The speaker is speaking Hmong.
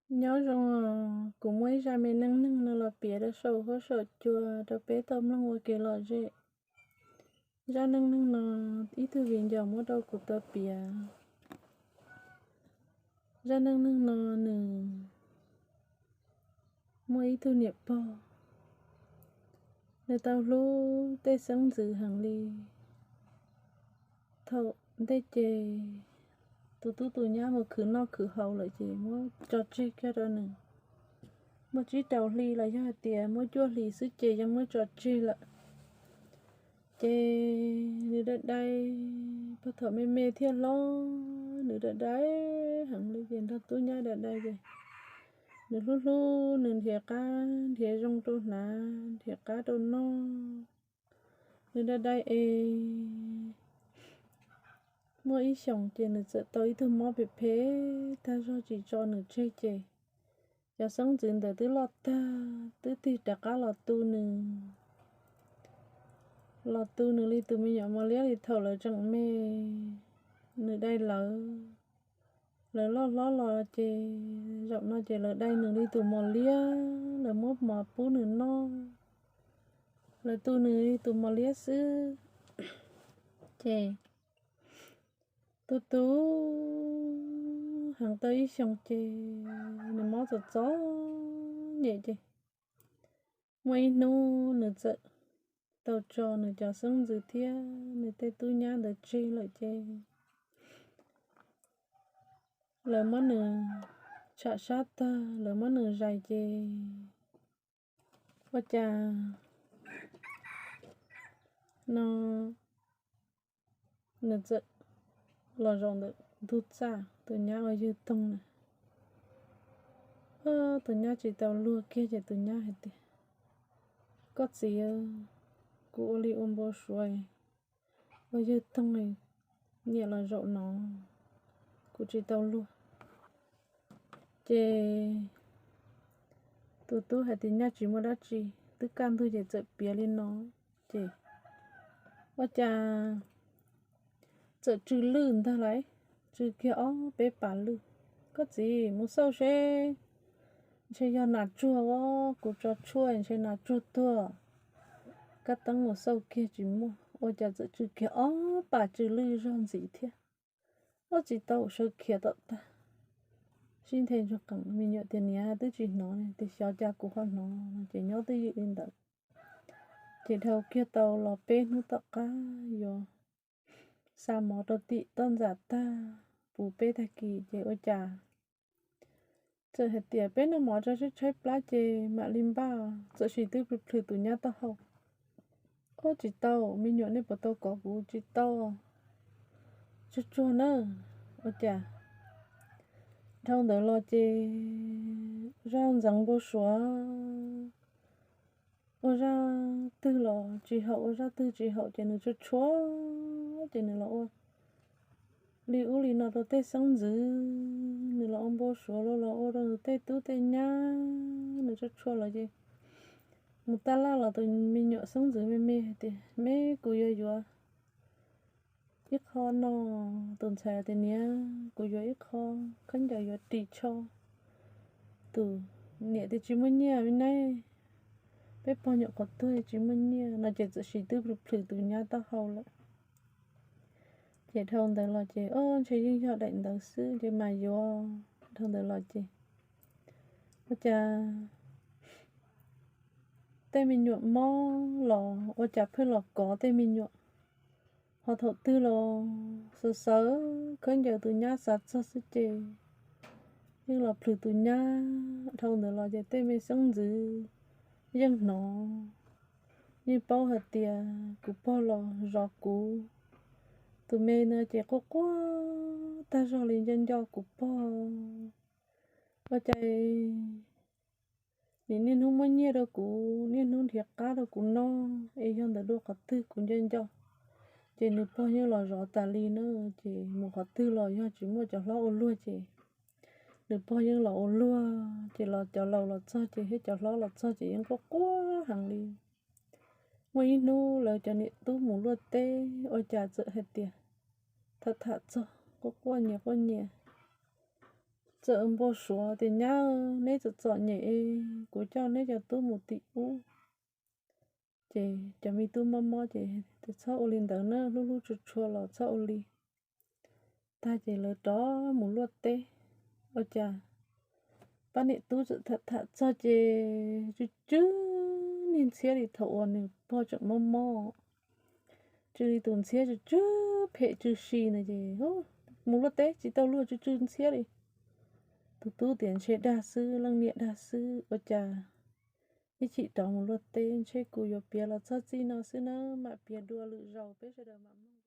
Nyob zoo os, kuv muaj ib zaj me neej neeg no los piav rau saum huab saum cua rau peb tau mloog ua kev lom zem. Zaj neej neeg no ib tug viv ncaus muab rau kuv tau piav. Zaj neej neeg no nws muaj ib tug niam pog, nws tau hlub tej xeeb ntxwv heev li. Thaum ntej ces tus tub tus nyab mus khwv noj khwv haus lawm ces muab tso tseg kiag rau nws. Muaj tsib rau hli los yog hais tias muaj cuaj hlis xwb ces yeej muab tso tseg lawm. Ces nws dai dai, puag thaum me me thiaj hlob, nws dai dai heev li ces nrog tub nyab dai dai ces nws hlub hlub nws, nrhiav qab nrhiav zoo rau hnav, nrhiav qab rau noj. Nws dai dai es muaj ib xyoos ces nws txawm tau ib tug mob phem phem tag zog tsis tso nws tseg ces cov xeeb ntxwv ntawd twb loj tag twb tig rov qab los tu nws, los tu nws li tus me nyuam mos liab li thaum lawv tseem me. Nws dai lawv, lawv loj hlob los ces zaum no ces lawv dai nws li tus mos liab, lawv muab mov pub nws noj, lawv tu nws li tus mos liab xwb. Ces tu tu heev tau ib xyoos ces nws mob txom txom nyem ces muaj ib hnub nws txawm tau tso nws cov xeeb ntxwv thiab nws tej tub nyab ntawd tseg lawm ces lawv muab nws tsham sab tag, lawv muab nws zais ces ua cas no nws txawm los zaum ntawm ntug txaj, tus nyab ua yawg toog na. Tus nyab tsis tau luag kiag ces tus nyab hais tias, koj txiv, kuv ua li ua npau suav, ua yawg toog, niam los zaum no, kuv tsis tau luag. Ces tus tub hais tias nyaj tsis muaj dab tsi, twb kaj ntug ces txawm piav li no. Ces ua cas txawm tsw lwj ntag lauj, tsw kiag ob peb pas lwj. Koj txiv, mus xauj seb, ntshe yog nas tsuag os, kuv tso tshuaj ntshe nas tsuag tuag. Kab teeb mus xauj kiag tsis muaj, ua cas txawm tsw kiag ob pas tsw lwj zog ntxiv thiab. Ua tsis tau, sawv khiav tom tag. Sib nthe ntsoog qees, me nyuam tias niam twb tsis hnov tias xyov cas kuv ho hnov no ces nyob twj ywm li ntawd. Ces dhau kiag tau los peb hnub tom qab yuav xa mov rau tim toj ntxas tag, puv peb tag kis ces ua cas txawm hais tias peb noj mov tso tshaib tshaib plab ces mam li npaj, txawm sis twb plhws plhws tus nyab taub hau. Ua tsis tau, me nyuam nej puas tau kov kuv? Tsis tau. Tsuag tsuag na. Ua cas dhau ntawd los ces zaj ntxeev npau suav, ua zaj twg los tsis haum, ua zaj twg tsis haum ces nws tsuag tsuag ces nws los ua li ub li no rau tej xeeb ntxwv, nws los ua npau suav los los ua rau nws tej tub tej nyab, nws tsuag tsuag los ces mus taj laj los tus me nyuam xeeb ntxwv me me hais tias me kuv yuav yuav ib qho no. Tus ntxhais tias niam, kuv yuav ib qho khaub ncaws yuav ris tsho. Tus niam tias tsis muaj nyiaj me nab, peb pog nyuam qhuav tuag tsis muaj nyiaj no ces txawm sis twb plhws plhws tus nyab taub hau lawm. Ces dhau ntawd los ces o ntshe yeej yog daim ntawd xwb ces mas yuav. Dhau ntawd los ces ua cas tej me nyuam mob los ua cas pheej los kov tej me nyuam. Ho thaum twg los xav xav khaub ncaws tus nyab xav txog xwb ces yeej los plhws tus nyab. Dhau ntawd los ces tej me xeeb ntxwv yeej hnov, yeej paub hais tias kuv pog los zov kuv. Tus me no ces quaj quaj tag zog li nco nco kuv pog. Ua cas nim niaj hnub muab nyiaj rau kuv, niaj hnub nrhiav qab rau kuv noj, es yog ntawm dua qhov twg kuv nco nco, ces nws pog yeej los zov tas li na. Ces mus qhov twg los yog tsis muaj cov hlob ua luag ces nws pog yeej los ua luag, ces los cov laus los txog ces thiab cov hlob los txog ces yeej quaj quaj heev li. Muaj ib hnub lawv cov niam tub mus luaj teb ua cas txawm hais tias tham tham txog quaj quaj nyias quaj nyias. txawm npau suav tias, Nyab, neb txom txom nyem, kuv coj neb cov tub mus tim ub. Ces cov me tub mob mob ces, Txhob ua li ntawd na, hlub hlub tshua tshua los txhob ua li. Tag ces lawv rov mus luaj teb. Ua cas pab niam tub txawm tham tham txog ces tsw tsw niag ntxhiab li thaum uas nws pog tseem mob mob, tsw li tus ntxhiab tsw tsw phem tsw si na ces mus luaj teb tsis tau luag, tsw tsw ntxhiab li. Tus tub tias, Ntshe dag xwb, leej niam dag xwb, ua cas ib chim rov mus luaj teb, ntshe kuv yuav piav los txog txij no xwb na, mam piav dua lwm zaus peb sawv daws mam mloog.